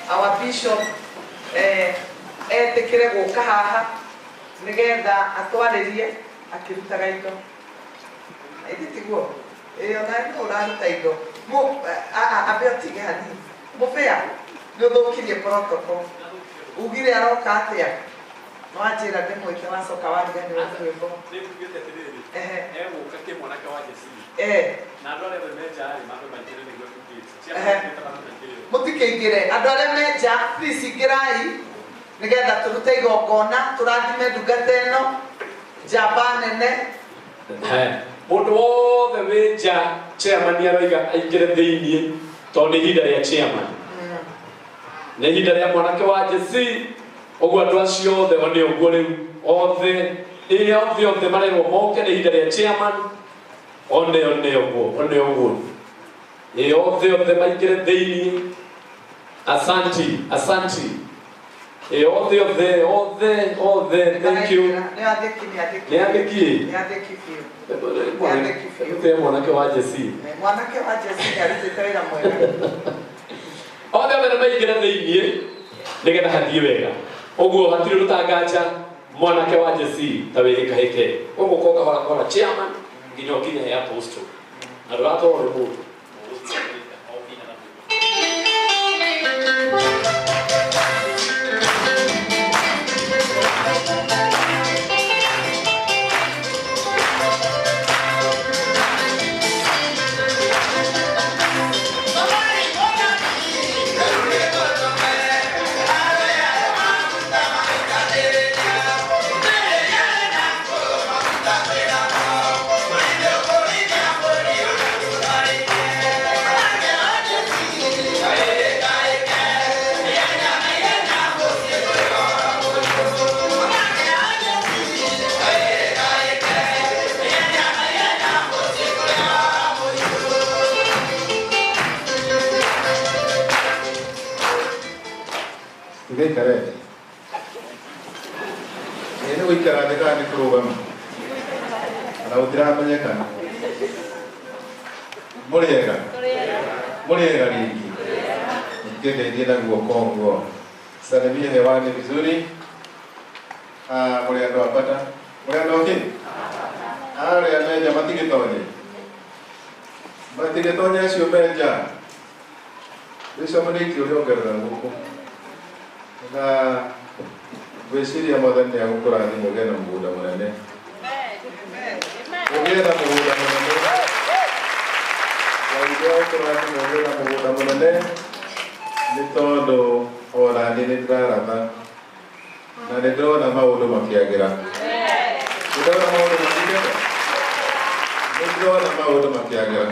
Our bishop etĩkĩre gũka haha nĩgetha atwarĩrie akĩrutaga indo. Ĩndĩ tiguo? Ĩĩ ona nĩ ũraruta indo. Ambe ũtige hanini. Mũbĩa, nĩ ũthũkirie protocol. Ugire aroka atĩa? Nĩwanjĩra ndĩmwĩte wacoka wariganĩrwo nĩ rwĩmbo. Nĩngugĩte atĩrĩrĩ, Ehe. egũka kĩmwanake wa Jesii. Na andũ arĩa othe me nja rĩ, mambe maingĩre nĩguo tungĩte. Ehe. Ciambe mambe maingĩre. Mũtikĩingĩre. Andũ arĩa me nja, please ingĩrai nĩgetha tũrute igongona, tũrathime ndungata ĩno, njamba nene. Mũndũ wothe wĩ nja, chairman aroiga aingĩre thĩiniĩ, tondũ nĩ ihinda rĩa chairman. Nĩ ihinda rĩa mwanake wa Jesii. Ũguo andũ acio othe one ũguo rĩu, othe, ĩ othe othe marerwo moke, nĩ ihinda rĩa chairman. One one ũguo, one ũguo. Ĩ othe othe maingĩre thĩiniĩ. Asanti, asanti. Ĩ othe othe, othe, othe, thank you. Nĩ athĩki, nĩ athĩki. Nĩ athĩki ĩ? Nĩ athĩki biũ. Nĩ athĩki biũ. Tũtee mwanake wa Jesii. Mwanake wa Jesii nĩ arutĩte wĩra mwega. Othe othe nĩ maingĩre thĩiniĩ nĩgetha hathiĩ wega. Ũguo hatirĩ rũtanganja mwanake wa Jesii ta wĩhĩkahĩke. Ũguo ũka kahora kahora chairman nginya ũkinye he apostle. Na ndũratwarwo nĩ mũndũ. Tũgĩikare thĩ. Ĩ nĩ gũikara thĩ kana nĩ kũrũgama? Ona gũtiramenyekana. Mũrĩ ega? Mũrĩ ega rĩngĩ? Mũtikĩngeithie na guoko ũguo. Salimia hewani vizuri. Ah, mũrĩ andũ a bata. Mũrĩ andũ a kĩ? Arĩa me nja matigĩtonye. Matigĩtonye acio me nja. Bishop nĩ itua ũrĩongerera gũkũ. Na ngwĩciria mwathani nĩ agũkũrathima ũgĩe na mũgũnda mũnene. Ũgĩe na mũgũnda mũnene. Ngai nĩ agũkũrathima ũgĩe na mũgũnda mũnene nĩ tondũ ona niĩ nĩ ndĩraratha na nĩ ndĩrona maũndũ makĩagĩra. Nĩ ndĩrona maũndũ makĩagĩra. Nĩ ndĩrona maũndũ makĩagĩra.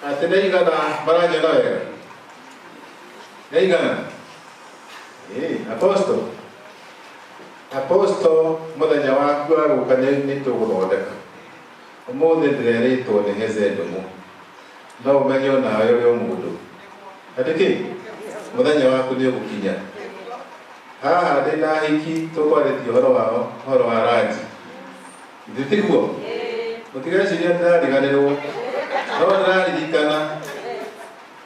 Atĩ nĩ igana maranjona wega? Nĩ igana? Ĩĩ, apostle. Apostle mũthenya waku wa gũka nĩ tũgũthondeka. Ũmũthĩ ndĩrerĩtwo nĩ Heze Ndũng'ũ. No ũmenye onawe ũrĩ o mũndũ. Atĩ kĩ? Mũthenya waku nĩ ũgũkinya. Haha ndĩ na ahiki tũkwarĩtie ũhoro wao, ũhoro wa ranji. Githĩ tiguo? Mũtigecirie ndĩrariganĩrwo. No ndĩraririkana.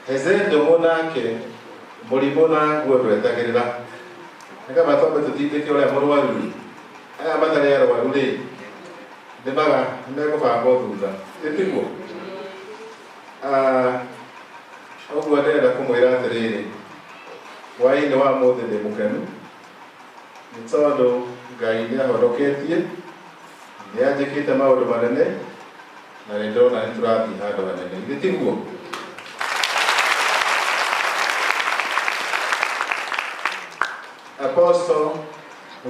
Heze Ndũng'ũ nake mũrimũ na nguo ndwetagĩrĩra. Nĩ kaba twambe tũtindĩke ũrĩa mũrwaru rĩ. Aya matarĩ arwaru rĩ, nĩmaga nĩmekũbangwo thutha. Githĩ tiguo? Ũguo ndĩrenda kũmwĩra atĩrĩrĩ, hwaĩ-inĩ wa ũmũthĩ ndĩ mũkenu nĩ tondũ Ngai nĩ ahonoketie, nĩ anjĩkĩte maũndũ manene na nĩ ndĩrona nĩ tũrathiĩ handũ hanene. Githĩ tiguo? Apostle,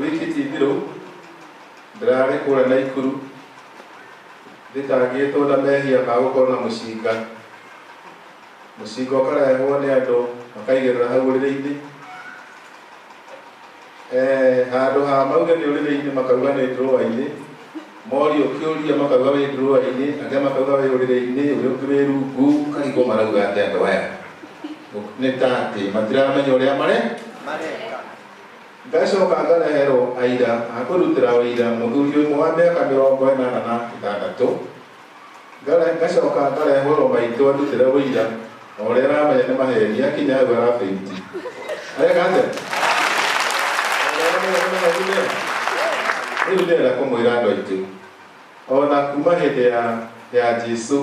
wiki ti thiru ndĩrarĩ kũrĩa Naikuru thitangĩtwo na mehia ma gũkorwo na mũcinga. Mũcinga ũkarehwo nĩ andũ makaigĩrĩra hau ũrĩrĩ-inĩ. Handũ ha mauge nĩ ũrĩrĩ-inĩ makauga nĩ drawer-inĩ. Morio kĩũria makauga wĩ drawer-inĩ, angĩ makauga wĩ ũrĩrĩ-inĩ, ũrĩa ũngĩ wĩ rungu, ũkarigwo marauga atĩa andũ aya. Nĩ ta atĩ matiramenya ũrĩa mare Mareka. Ngacoka ngareherwo aira a kũrutĩra ũira mũthuri ũmwe wa mĩaka mĩrongo ĩnana na ĩtandatũ. Ngacoka ngarehwo maitũ andutĩre ũira o ũrĩa aramenya nĩ maheni akinya hau arabĩiti. Areka atĩa? Rĩu ndĩrenda kũmwĩra andũ aitũ ona kuma hĩndĩ ya Jesũ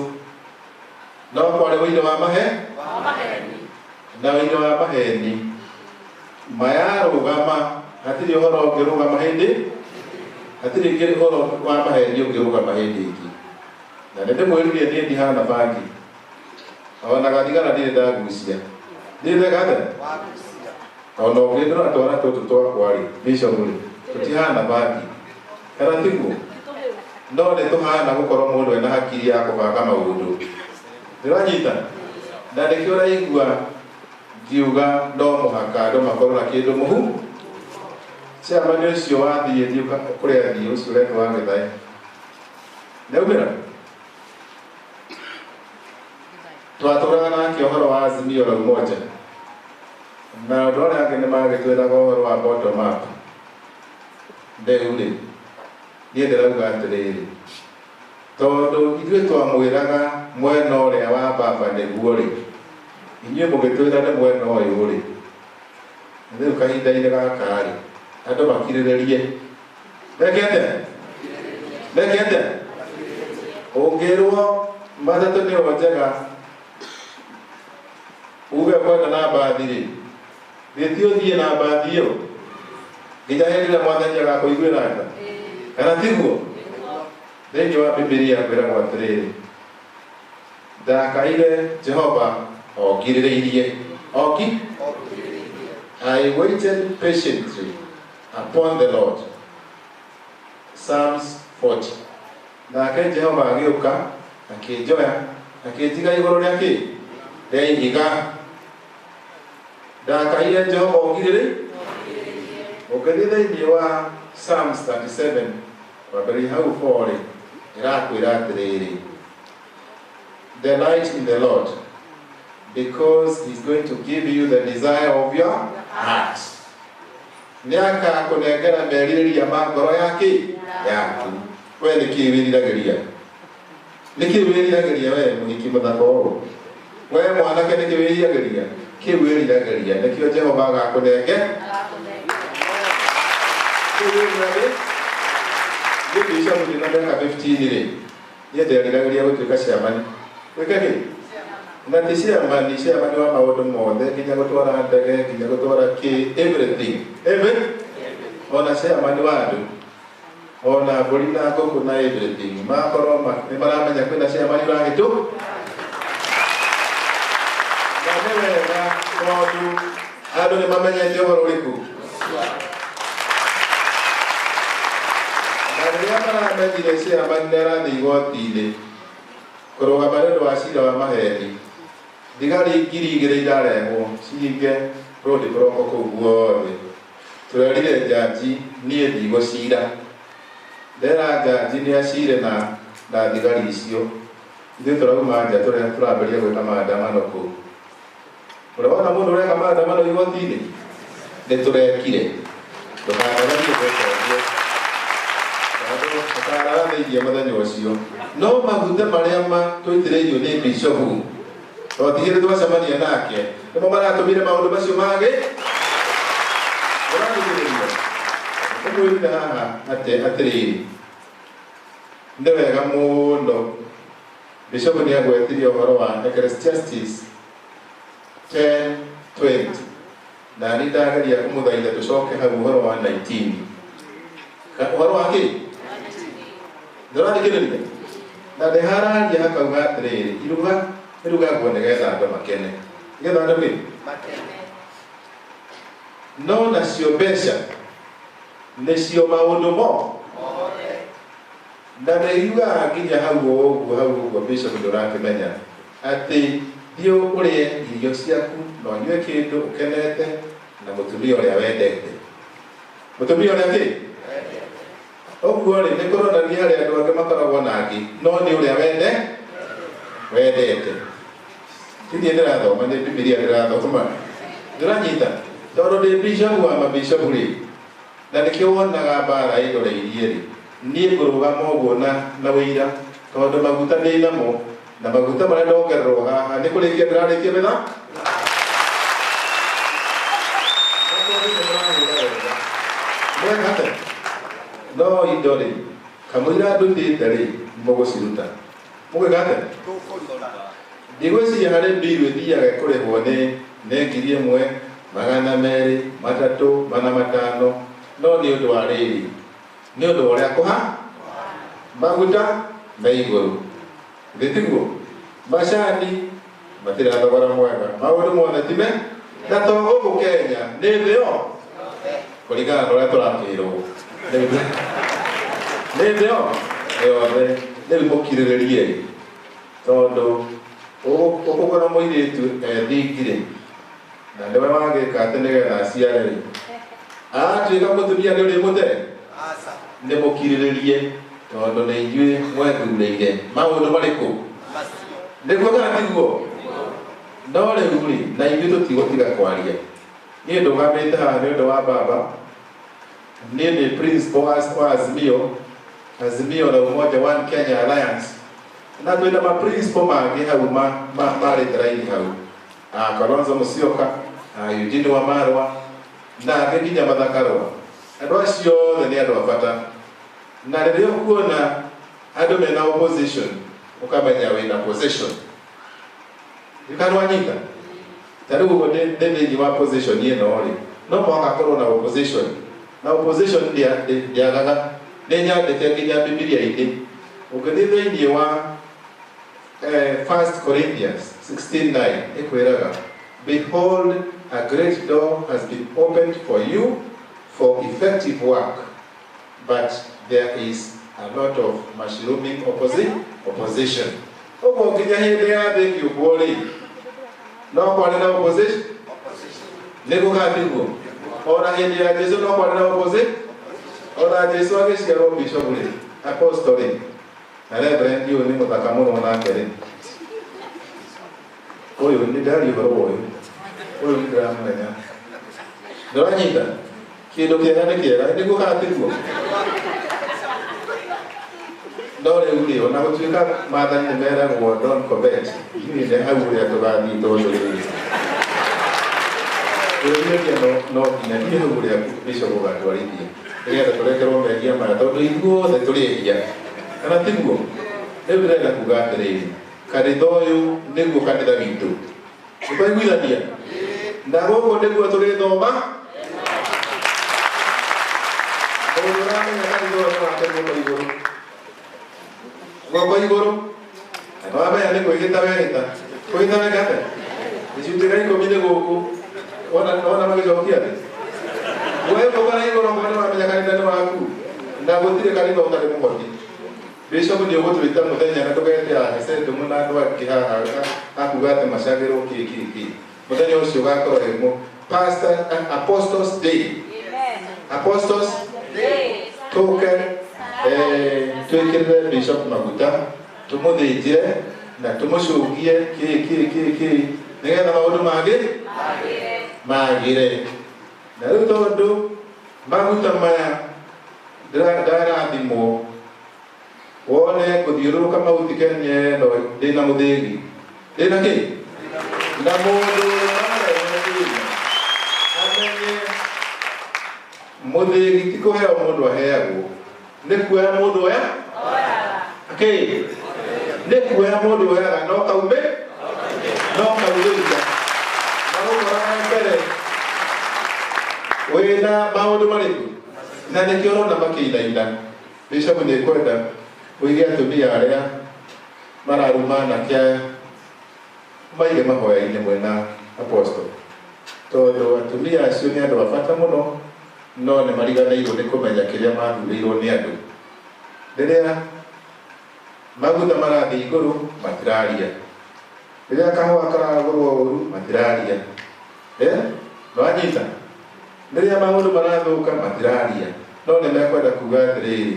no kwarĩ ũira wa mahe na ũira wa maheni mayarũgama hatirĩ ũhoro ũngĩrũgama hĩndĩ hatirĩ ũhoro wa maheni ũngĩrũgama hĩndĩ ĩngĩ. Na nĩ ndĩmwĩrire niĩ ndihana bangi ona gathigara ndirĩ ndagucia ndirĩ ndeka atĩa ona ũngĩndora twana tũtũ twakwa rĩ bishop rĩ tũtihana bangi kana tiguo no nĩ tũhana gũkorwo mũndũ ena hakiri ya kũbanga maũndũ. Ndĩranyita na nĩkĩo ũraigua ngiuga no mũhaka andũ makorwo na kĩndũ mũhu. Chairman ũcio wathiĩ thiĩ kũrĩa athiĩ ũcio ũretwo wa Gĩthae nĩaumĩra twatũraga nake ũhoro wa Azimio la Umoja na andũ arĩa angĩ nĩ magĩtwĩraga ũhoro wa bottom up. Rĩu rĩ niĩ ndĩrauga atĩrĩrĩ tondũ ithuĩ twamwĩraga mwena ũrĩa wa baba nĩguo rĩ inyuĩ mũgĩtwĩra nĩ mwena ũyũ rĩ rĩu kahinda-inĩ gaka rĩ andũ makirĩrĩrie meke atĩa meke atĩa ũngĩrwo matatũ nĩyo njega uge kwenda na mbathi rĩ gĩtĩ ũthiĩ na mbathi ĩyo nginya hĩndĩ ĩrĩa mwathani agakũiguĩra tha kana tiguo? Thĩinĩ wa Bibilia kwĩragwo atĩrĩrĩ ndakaire Jehova ongirĩrĩirie oki I waited patiently upon the Lord. Psalms 40. Nake Jehova agĩũka akĩnjoya akĩnjiga igũrũ rĩa kĩ rĩa ihiga. Ndakaire Jehova ongirĩrĩ ũngĩthiĩ thĩinĩ wa Psalms 37 kwambĩrĩria hau 4 rĩ ĩrakwĩra atĩrĩrĩ delight in the Lord because he's going to give you the desire of your heart. Nĩ akakũnengera merirĩria ma ngoro yaki yaku. We nĩ kĩĩ wĩriragĩria? Nĩ kĩĩ wĩriragĩria we mũhiki mũthaka ũũ? We mwanake nĩ kĩĩ wĩriragĩria? Kĩu wĩriragĩria nĩkĩo Jehova agakũnenge. Kĩu wĩriragĩria. Niĩ bishop ndĩna mĩaka 15 rĩ niĩ nderiragĩria gũtuĩka chairman. Gwĩka kĩ? Na ti chairman, chairman wa maũndũ mothe nginya gũtwara ndege nginya gũtwara kĩ everything. Every ona chairman wa andũ ona mbũri na ngũkũ na everything makorwo nĩ maramenya kwĩna chairman ũrahĩtũ na nĩ wega tondũ andũ nĩ mamenyete ũhoro ũrĩkũ na rĩrĩa maramenyire chairman nĩ arathiĩ igoti-inĩ kũrũgama nĩ ũndũ wa cira wa maheni thigari 2,000 irarehwo cihinge road block kũu guothe tũrerire njanji niĩ ndigũcira ndera njanji nĩ acire na thigari icio ithuĩ tũrauma nja tũrambĩrĩria gwĩka maandamano kũu ũrona mũndũ ũreka maandamano igoti-inĩ nĩ tũrekire ndũkanagerie gwĩka ũguo tondũ ũkarara thĩinĩ mũthenya ũcio no maguta marĩa tũitĩrĩirio nĩ bishopu to ti hĩndĩ twacemania nake nĩmo maratũmire maũndũ macio mangĩ ũrathikĩrĩria ũmwĩrire haha atĩrĩrĩ nĩ wega mũno bishopu nĩ agwetirie ũhoro wa Ecclesiastes 10:20 na nĩ ndageria kũmũthaitha tũcoke hau ũhoro wa 19 ũhoro wa kĩ ndũrathikĩrĩria na nĩ hararia hakauga atĩrĩrĩ iruga irugagwo nĩgetha andũ makene nĩgetha andũ kĩ no nacio mbeca nĩcio maũndũ mo na nĩ iugaga nginya hau ũguo hau ũguo bishop ndũrakĩmenya atĩ thiĩ ũrĩe irio ciaku na ũnyue kĩndũ ũkenete na mũtumia ũrĩa wendete mũtumia ũrĩa kĩ ũguo rĩ nĩ kũronania harĩ andũ angĩ makoragwo na angĩ no nĩ ũrĩa wendete ti niĩ ndĩrathoma nĩ Bibilia ndĩrathoma ndĩranyita tondũ ndĩ bishop wa mabishop rĩ na nĩkĩo wonaga mbara ĩndoreirie rĩ niĩ ngũrũgama ũguo na wĩira Tondũ maguta ndĩ namo na maguta marĩa ndongererwo haha nĩ kũrĩkia ndĩrarĩkia mĩtha. Mweka atĩa? No indo rĩ, kamũira ndutĩte rĩ, mũgũciruta. Mũgwĩka atĩa? Ndigwĩciria harĩ mbiru ĩthiaga ĩkũrĩhwo nĩ 1,000, 200, 300, 400, no nĩ ũndũ wa rĩrĩ, nĩ ũndũ wa ũrĩa kũha maguta me igũrũ. Githĩ tiguo? Macani matirĩ na thogora mwega, maũndũ mothe ti me na to gũkũ Kenya, nĩ thĩ yo kũringana na ũrĩa tũrakĩrwo nĩ thĩ yo yothe. Rĩu mũkirĩrĩrie tondũ ũkũgũra mũirĩtu ethingire na nĩwe wagĩka atĩ nĩgetha aciare rĩ, atuĩka mũtumia nĩ ũrĩmũte. Nĩ mũkirĩrĩrie tondũ nĩ inyuĩ mwethurĩire maũndũ marĩkũ, nĩguo kana tiguo? No rĩu rĩ, na ithuĩ tũtigũtiga kwaria. Niĩ ndũgamĩte haha nĩ ũndũ wa baba. Niĩ nĩ principal wa Azimio, Azimio la Umoja One Kenya Alliance, na twĩna ma principal mangĩ hau marĩte raini hau, a Kalonzo Musyoka, a Eugene Wamalwa na angĩ nginya Mathakarũa. Andũ acio othe nĩ andũ a bata, na rĩrĩa ũkuona andũ mena opposition ũkamenya wĩna position. Ndikanwanyita ta rĩu ũguo ndĩ thĩinĩ wa position ĩno rĩ, no mũhaka korwo na opposition, na opposition ndĩagaga. Nĩ nyandĩke nginya Bibilia-inĩ. Ũngĩthiĩ thĩinĩ wa 1 Corinthians 16:9 ĩkwĩraga, "Behold, a great door has been opened for you for effective work, but there is a lot of mushrooming opposition." Ũguo nginya hĩndĩ ya thĩ kĩũmbwo rĩ, no kwarĩ na opposition, nĩguo kana tiguo? Ona hĩndĩ ya Jesu no kwarĩ na opposition. Ona Jesu agĩciarwo, bishop rĩ, apostle rĩ, na reverend ũyũ nĩ mũthaka mũno nake rĩ, ũyũ nĩ ndari ũhoro wa ũyũ, ũyũ nĩ ndĩramũmenya. Ndũranyita kĩndũ kĩega nĩ kĩega, nĩguo kana tiguo? No rĩu rĩ, ona gũtuĩka maathani nĩ meragwo don't covet, ithuĩ nĩ hau ũrĩa tũgathiĩ, tondũ rĩrĩ kwĩrirĩria no nginya thiĩ hau ũrĩa bishop ũgatwarithia nĩgetha tũrekerwo mehia maya, tondũ ithuothe tũrĩ ehia, kana tiguo? Rĩu ndĩrenda kuga atĩrĩrĩ, kanitha ũyũ nĩguo kanitha witũ, nĩtwaiguithania, na gũkũ nĩguo tũrĩthoma. Mũndũ ũramenya kanitha ũyũ nĩ wake, guoko igũrũ, guoko igũrũ. Na wamenya nĩ kwĩhĩta wehĩta, kwĩhĩta weka atĩa? Gĩcunjĩ gĩa ikũmi nĩ gũkũ wona wona magĩcokia atĩ woe guoko na igũrũ okorwo nĩ wamenya kanitha nĩ waku, na gũtirĩ kanitha ũtarĩ mũhoti. Bishop nĩ ũgũtwĩta mũthenya na ndũgete ahecendu na andũ angĩ haha akuga atĩ macagĩrwo kĩ kĩ kĩ. Mũthenya ũcio ũgakorwo wĩ pastor Apostles Day, Apostles tũke twĩkĩrĩre bishop maguta, tũmũthĩnjĩre na tũmũcũngie kĩ kĩ kĩ kĩ nĩgetha maũndũ mangĩ magĩre. Na rĩu tondũ maguta maya ndarathimwo wone ngũthiũrũrũka Mount Kenya ĩno ndĩna mũthĩgi, ndĩna kĩ, na mũndũ ũrĩa ũrarehe thĩna amenye mũthĩgi ti kũheo mũndũ aheagwo, nĩ kuoya mũndũ oya kĩ, nĩ kuoya mũndũ oyaga, no kaume no kaumĩria magũkora mbere wĩna maũndũ marĩkũ, na nĩkĩo ũrona makĩinaina. Bishop nĩ kwenda ũige atumia arĩa mararuma anake aya maige mahoya-inĩ mwena apostle, tondũ atumia acio nĩ andũ a bata mũno, no nĩ mariganĩirwo nĩ kũmenya kĩrĩa mathurĩirwo nĩ andũ. Rĩrĩa maguta marathiĩ igũrũ matiraria, rĩrĩa kahũa karagũrwo ũru matiraria, eh nĩwanyita? Rĩrĩa maũndũ marathũka matiraria, no nĩ mekwenda kuga atĩrĩrĩ,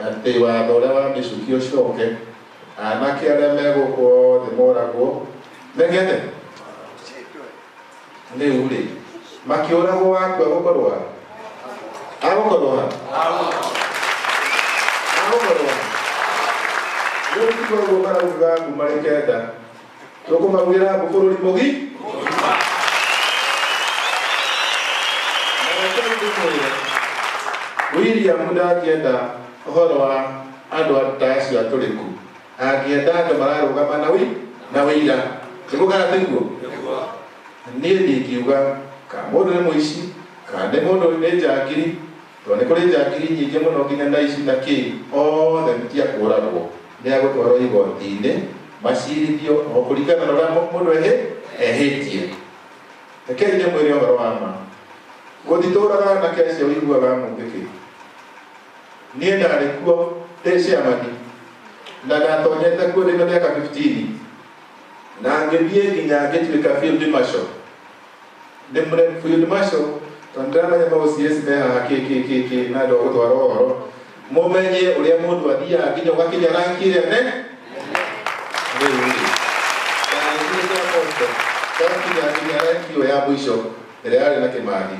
atĩ watho ũrĩa wa mĩcuki ũcoke, anake arĩa me gũkũ othe moragwo meke atĩa? Rĩu rĩ, makĩũragwo wakua gũkorwo ha? Agũkorwo ha? Agũkorwo ha? Rĩu tiguo ũguo maraugaga mbu marĩ kenda. Tũkũmaugĩra mbu bũrũri mũgi? Na rekei ndĩmwĩre, William ndangĩenda ũhoro wa andũ ta acio atũrĩku. Angĩenda andũ mararũgama na na wĩira. Nĩguo kana tiguo? Niĩ ndingiuga ka mũndũ nĩ mũici, ka nĩ mũndũ nĩ njangiri, tondũ nĩ kũrĩ njangiri nyingĩ mũno nginya na ici na kĩ, othe ti a kũũragwo, nĩ a gũtwarwo igoti-inĩ, macirithio o kũringana na ũrĩa mũndũ ehĩtie. Rekei ndĩmwĩre ũhoro wa ma. Gũtitũraga anake acio ũiguaga mũngĩkĩ. Niĩ ndarĩ kuo ndĩ chairman, na ndatonyete kuo ndĩ na mĩaka 15, na ngĩthiĩ nginya ngĩtuĩka field marshal. Ndĩ field marshal, tondũ ndĩramenya ma OCS me haha kĩ kĩ kĩ kĩ na andũ a gũtwara ũhoro. Mũmenye ũrĩa mũndũ athiaga nginya ũgakinya ranki ĩrĩa ne. Rĩu rĩ, ndarĩkĩtie apostle, ndakinya nginya ranki ĩyo ya mũico ĩrĩa yarĩ na Kĩmathi.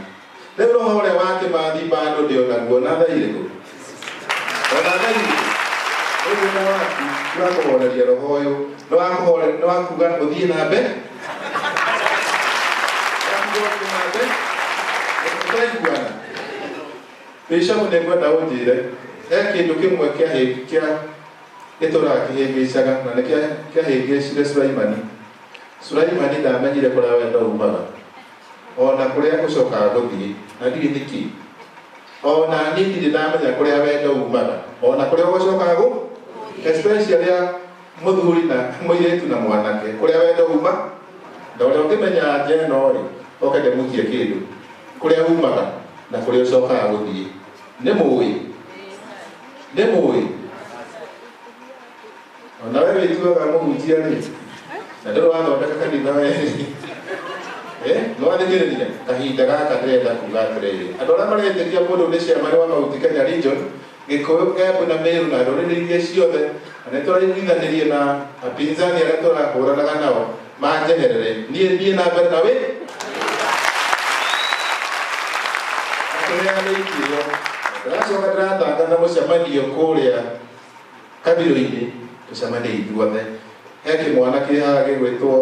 Rĩu roho ũrĩa wa Kĩmathi bado ndĩ onaguo na thaa irĩkũ? Ona thaa irĩkũ? Rĩu wĩra waku ti wa kũhoreria roho ũyũ, nĩ wa kuga ũthiĩ na mbere. Wa kuga ũthiĩ na mbere. Tũraiguana? Bishop nĩ ngwenda ũnjĩre, he kĩndũ kĩmwe kĩa gĩtũraga kĩhĩngĩcaga na nĩ kĩahĩngĩcire Sulaimani. Sulaimani ndamenyire kũrĩa wendo umaga, ona kũrĩa ũcokaga gũthiĩ, na ndiũĩ nĩkĩ. Ona niĩ ndirĩ ndamenya kũrĩa wendo umaga, ona kũrĩa ũcokaga gũ, especially ya mũthuri na mũirĩtu na mwanake, kũrĩa wendo uma, na ũrĩa ũngĩmenya nja ĩno rĩ, oke ndĩmũkie kĩndũ, kũrĩa umaga na kũrĩa ũcokaga gũthiĩ. Nĩ mũĩ? Nĩ mũĩ? Ona we wĩtuaga mũhunjia rĩ, na ndũrĩ wathondeka kanitha we rĩ. Nĩ wathikĩrĩria? Kahinda gaka ndĩrenda kuga atĩrĩrĩ, andũ arĩa maretĩkia mũndũ nĩ chairman wa Mount Kenya Region, Gĩkũyũ, Embu na Meru na ndũrĩrĩ iria ciothe, na nĩ tũraiguithanĩrie na apinzani arĩa tũrahũranaga nao manjeherere, niĩ thiĩ na mbere na wĩ na tũheane itĩo. Ndĩracoka ndĩratangatha mũcemanio kũrĩa kabirũ-inĩ, tũcemanie ithuothe. He kĩmwana kĩ haha gĩgwĩtwo,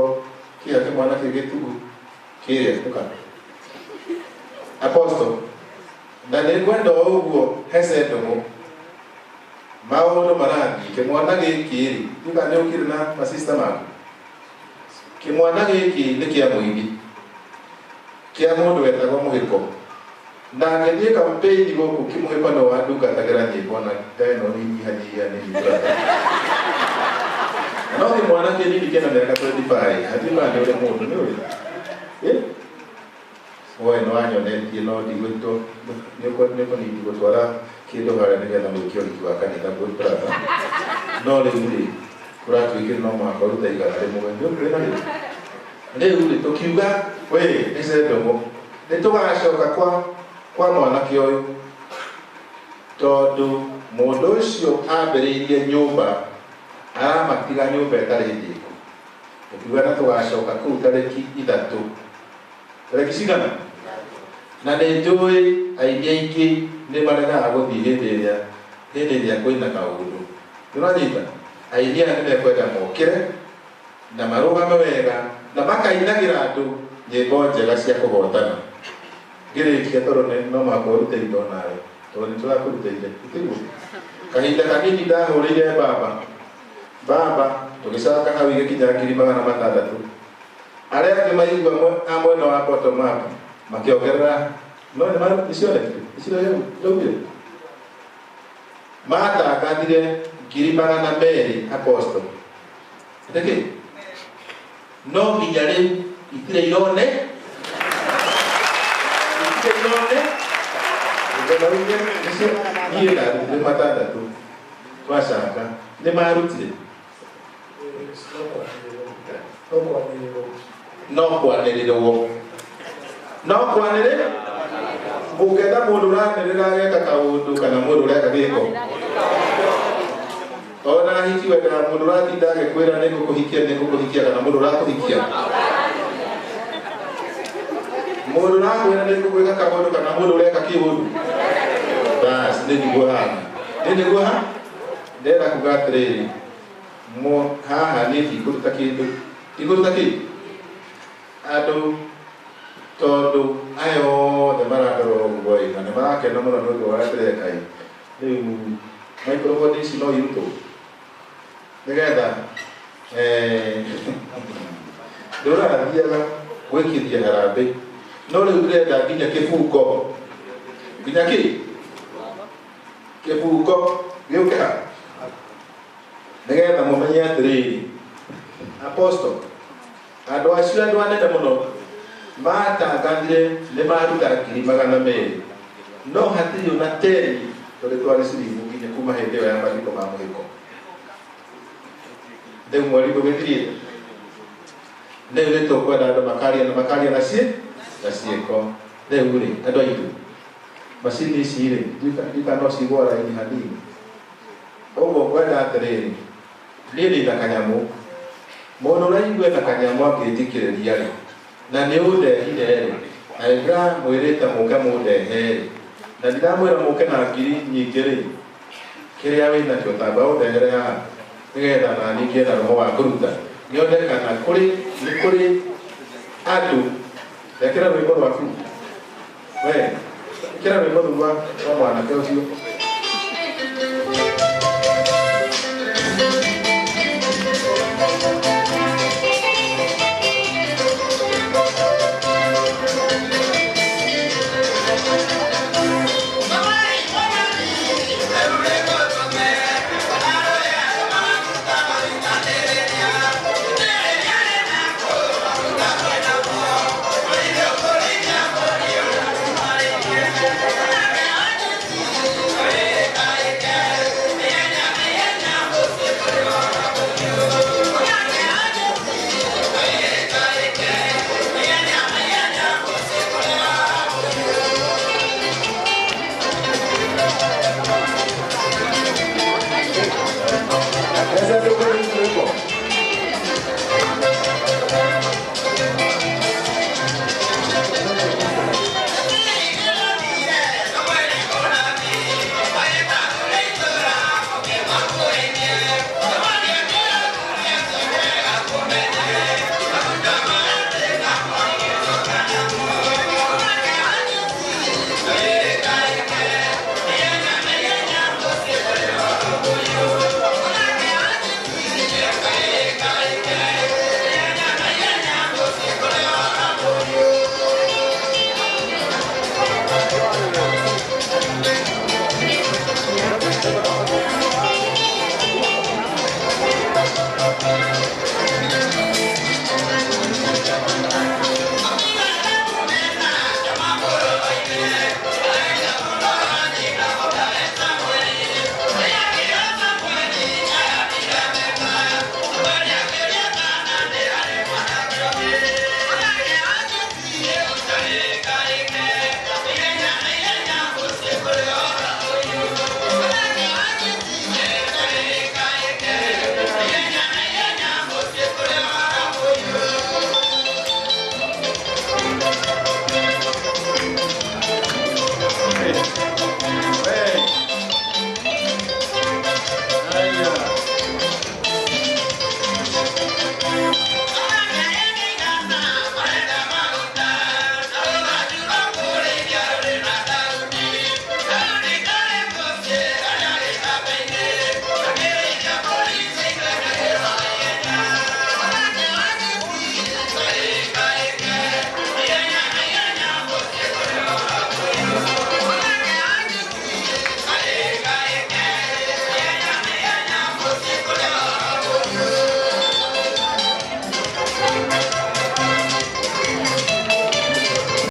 kĩha kĩmwana kĩ gĩtugu, kĩrĩa, ũka. Apostle, na nĩ ngwenda o ũguo hece ndũgũ. Maũndũ marathiĩ, kĩmwana gĩkĩ rĩ, ndiũĩ kana nĩ ũkire na masista maku. Kĩmwana gĩkĩ nĩ kĩa mũini, kĩa mũndũ wetagwo Mũhĩko. Na ngĩthiĩ campaign gũkũ kĩmũhĩko nĩ wandungatagĩra nyĩmbo na ndeno nĩ nyihanyihia nĩ nyihia. No kĩmwana kĩnini kĩna mĩaka 25, hatirĩ kana nĩ ũrĩ mũndũ, nĩ ũrĩ? Oe nĩ wanyonetie no ndigwĩtwo, nĩ gũtwara kĩndũ harĩa nĩgetha gwĩke ũhiki wa kanitha good brother. No rĩu rĩ, kũratuĩkire no mũhaka ũrute 100. Nĩ ũkĩrĩ na rĩu? Rĩu rĩ, tũkiuga, wĩ, nĩ cendũgũ. Nĩ tũgacoka kwa mwanake ũyũ. Tondũ mũndũ ũcio ambĩrĩirie nyũmba, aramatiga nyũmba ĩtarĩ ndĩku. Tũkiuga na tũgacoka kũu tarĩki 3. Tarĩki cigana? Na nĩ njũĩ aingĩ aingĩ nĩ maregaga gũthiĩ hĩndĩ ĩrĩa kwĩna kaũndũ. Nĩ ũranyita? Aini aya nĩ mekwenda mokĩre na marũgame wega na makainagĩra andũ nyĩmbo njega cia kũhotana. Ngĩrĩkia tondũ no mũhaka ũrute indo nawe, tondũ nĩ tũrakũrutĩire, tiguo? Kahinda kanini ndahũrĩire baba. Baba tũgĩcoka hau igĩkinya ngiri magana matandatũ. Arĩa angĩ maigua a mwena wa bottom up makĩongerera, no nĩ nĩ cionekire, nĩ ciraugire. Matangathire ngiri magana merĩ apostle. Nĩkĩ? No nginya rĩu itirĩ irone. Itirĩ irone. Nĩmaugire, nĩcio niĩ ndarutire matandatũ. Twacanga. Nĩ marutire. No kwanĩrĩrwo. No kwanĩrĩrwo. Ũngĩenda mũndũ ũranĩrĩra ageka kaũndũ kana mũndũ ũreka gĩko. Ona hiki wendaga mũndũ ũratinda agĩkwĩra nĩ ngũkũhikia, nĩ ngũkũhikia, kana mũndũ ũrakũhikia. Mũndũ ũrakwĩra nĩ ngũgwĩka kaũndũ kana mũndũ ũreka kĩũndũ. Bas, nĩ nĩguo hana. Nĩ nĩguo ha? Ndĩrenda kuga atĩrĩrĩ, Mo haha niĩ ndikũruta kĩndũ, ndikũruta kĩ andũ, tondũ aya othe marandora ũguo ĩ, na nĩ marakena mũno nĩ ũndũ wa ũrĩa tũreka ĩ. Rĩu microphone ici no irutwo nĩgetha ndũrathiaga gwĩkithia harambĩ, no rĩu ndĩrenda nginya kĩbungo, nginya kĩ kĩbungo gĩũke ha nĩgetha mũmenye atĩrĩrĩ, apostle andũ acio andũ anene mũno matangathire nĩ maruta 200,000, no hatirĩ ona teni tũrĩ twarĩ ciringi nginya kuma hĩndĩ ĩyo ya mathiko ma mũhĩko. Rĩu mweri ndũgĩthirĩte, rĩu nĩ tũkwenda andũ makaria na makaria na na ciĩko. Rĩu rĩ, andũ aitũ, macini ici rĩ, ndika no cigũa raini hanini ũguo. Ngwenda atĩrĩrĩ, niĩ ndĩ na kanyamũ, mũndũ ũraigua na kanyamũ angĩnjikĩrĩria rĩ, na nĩ ũndehire rĩ, na nĩ ndĩramwĩrĩte mũke mũndehe rĩ, na ndiramwĩra mũke na ngiri nyingĩ rĩ, kĩrĩa wĩ nakĩo tamba ũndehere haha nĩgetha nani ngĩe na roho wa kũruta, nyone kana kũrĩ nĩ kũrĩ andũ. Rekera rwĩmbo rwaku we, ĩkĩra rwĩmbo rũu rwa mwanake ũcio.